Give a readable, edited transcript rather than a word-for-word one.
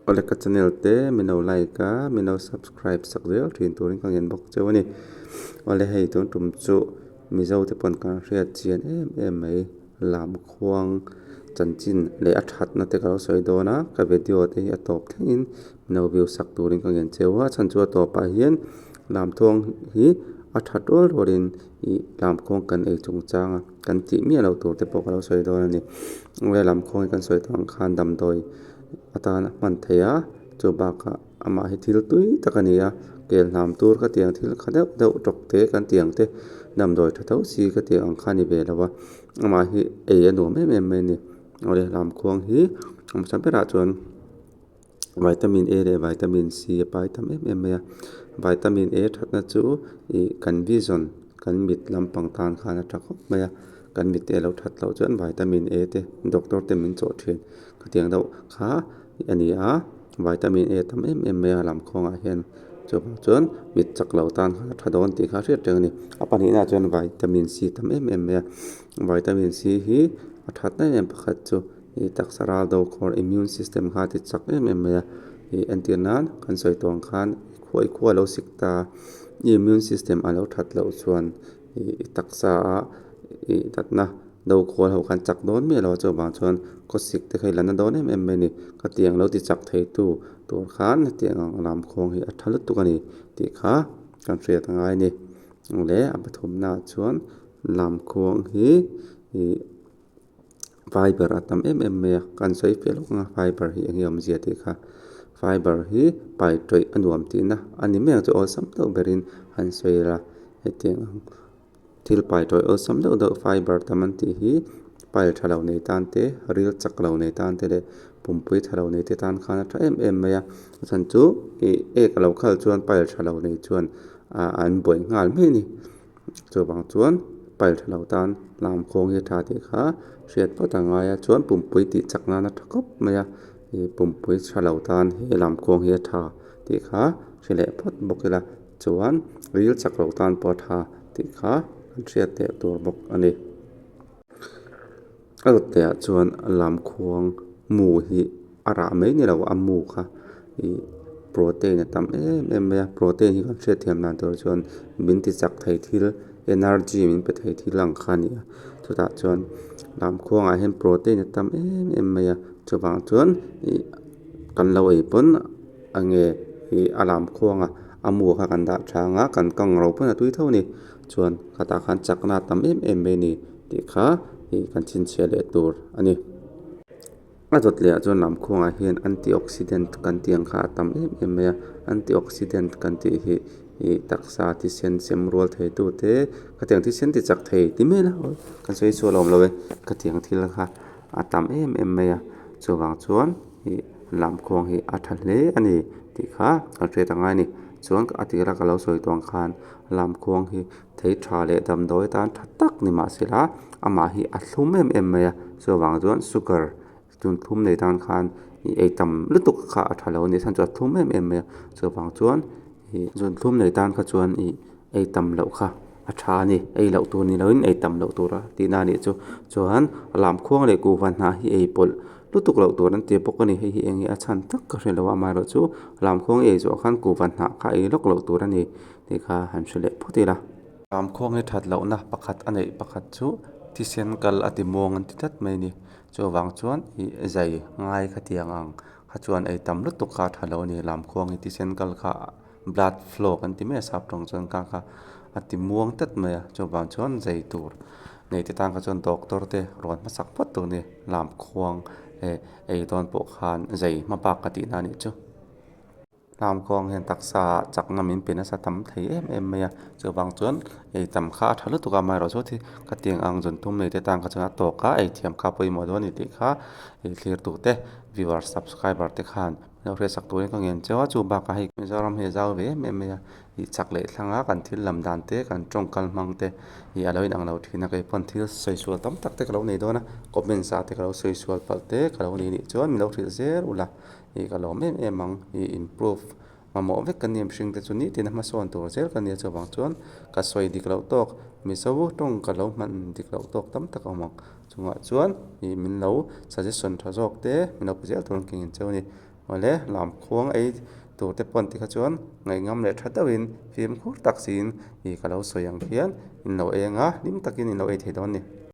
Awle ka channel te min lo like a min lo subscribe sak zel thin turin ka ngen bawk cheu a ni. Awle hei tun tum chu Mizo te pawn kan hriat chian em em mai Lamkhuang chanchin leh a thatna te ka lo sawi dawn a ka video te hi a tawp thlengin min lo view sak turin ka ngen cheu a chhan chu a tawpah hian Lamthuang hi a tha tual rualin ih lamkhuang kan ei chungchang a kan tih miah loh tur te pawh ka lo sawi dawn a ni. Awle lamkhuang hi kan sawi tawh ang khan damdawi atan a hman theih a chu bakah amah hi thil tui tak a ni a kel hnam tur ka tiang thil kha deuh deuh tawk te kan ti ang te damdawi tha tho si ka tih ang kha a ni ve lo a amah hi ei a nuam em em mai a ni awle lamkhuang hi a hmasa berah chuan vitamin A leh vitamin C a pai tam em em mai a vitamin A thatna chu ih kan vision kan mit lampang tan khan a tha khawp mai a kan mit te a lo that loh chuan vitamin A te doctor te min chawh thin. Khatiang deuh kha a ni a, vitamin A tam em em mai a lam khuangah hian chuvang chuan mit chak lo tan khan a tha dawn tih kha a hriat reng a ni. A pahnihnaah chuan vitamin C tam em em mai a, vitamin C hi a that em em pakhat chu ih taksa ral do khawr immune system kha a ti chak em em mai a, ih entir nan kan sawi tawh ang khan khua i khua a lo sik ta i immune system a lo that loh chuan ih taksa a ih natna. Do khawl ho khan chak dawn miah lo a chuvang chuan khawsik te kha i la na dawn em em mai a ni. Khatiang lo ti chak thei tu tur khan hetiang ang lamkhuang hi a tha lutuk a ni tih kha kan hriat a ngai a ni. Leh a pathumnaah chuan lamkhuang hi ih fiber a tam em em mai a kan sawi fiah lawk ang a fiber hi eng nge awmzia tih kha. Fiber hi pai tawih a nuam tihna a ni mai ang chu awlsam deuh berin an sawi la hetiang ang. Thil pai tawih awlsam deuh deuh fiber tam an tih hi pile tha lo nei tan te ril chak lo nei tan te leh pumpui tha lo nei te tan khan a tha em em mai a a chhan chu ih ek a lo khal chuan pile tha lo nei chuan ah an buai nghal mai a ni chuvang chuan pile tha lo tan lamkhawng hi a tha tih kha hriat phawt a ngai a chuan pumpui tih chak nan a tha khawp mai a ih pumpui tha lo tan he lamkhawng hi a tha tih kha hre leh phawt bawk ila. Chuan ril chak loh tan pawh a tha tih kha kan hriat teh tur bawk a ni. A dawt leh ah chuan lamkhuang mu hi a rah mai ni lo a mu kha ih protein a tam em em mai a protein hi kan hriat thiam dan tur chuan min ti chak thei thil energy min pe thei thil ang kha a ni a chutah chuan lamkhuang ah hian protein a tam em em mai a chuvang chuan ih kan lo ei pawn enge ih a lamkhuang a. A mu kha kan dah tha ang a kan kang ro pawn a tui tho a ni chuan khatah khan chakna a tam em em mai a ni tih kha ih kan chhinchhiah leh tur a ni. A dawt leh ah chuan lamkhuangah hian antioxidant kan tih ang kha a tam em em mai a antioxidant kan tih hi ih taksa thisen sem rual thei tu te khatiang thisen ti chak thei ti mai ila kan sawi sual awm lo e khatiang thil kha a tam em em mai a chuvang chuan ih lamkhuang hi a tha hle a ni tih kha kan hriat a ngai a ni chuan a tira ka lo sawi tawh ang khan lamkhuang hi thei tha leh damdawi atan tha tak ni mahsela amah hi a thlum em em mai a chuvang chuan sugar tun thlum nei tan khan ih ei tam lutuk kha a tha lo a ni chhan chu a thlum em em mai a chuvang chuan ih zun thlum nei tan kha chuan ih ei tam loh kha a tha a ni ei loh tur ni loin ei tam loh tur a tihna a nih chu chuan lamkhuang leh kuhva hnah hi ei pawlh lutuk loh tur an ti bawk a ni hei hi eng nge a chhan tak ka hre lo a amaherawhchu lamkhuang ei zawh khan kuhva hnah kha ei lawk loh tur a ni tih kha han hre leh phawt ila. Lamkhuang hi that lohna pakhat a neih pakhat chu thisen kal a ti muang an ti tlat mai a ni chuvang chuan ih zai ngai kha tiang ang kha chuan ei tam lutuk kha a tha lo a ni lamkhuang hi thisen kal kha. Blood flow kan ti mai a sap tawng chuan kha kha a ti muang tlat mai a chuvang chuan zei tur nei te tan kha chuan doctor te rawn hmasak phawt tur a ni lamkhuang eh ei dawn pawh khan zei hma bak ka tihna a nih chu. Lamkhuang hian taksa ah chakna min pe nasa tam thei em em mai a chuvang chuan ei tam kha a tha lutuk a amaherawhchu chu khatiang ang zun thum nei te tan kha chuan a tawk a ei thiam kha a pawimawh dawn a ni tih kha ei thlir tu te viewer subscriber te khan Lo hriatsak turin ka ngen cheu a, chu bakah hei Mizoram hi a zau ve em em mai a, ih chak leh thlang a kan thil lam dan te kan tawngkal hmang te ih a lo inang lo thin a, kei pawn thil sawi sual tam tak te ka lo nei dawn a, comments ah te ka lo sawi sual palh te ka lo nei nih chuan min lo hrilh zel ula ih ka lawm em em ang, ih improve mamawh vek ka ni a mihring te chu nitin a hmasawn tur zel ka nia chuvang chuan ka sawi dik loh tawk Mizo tawng ka lo hman dik loh tawk tam tak a awm ang. Chungah chuan ih min lo suggestion tha zawk te min lo pe zel tur an keng in cheu a ni. Awle lamkhuang ei tur te pawn tikha chuan ngaihngam leh tha deuhin fimkhur tak siin ih ka lo sawi ang khian in lo ei anga hlim takin in lo ei thei dawn a ni.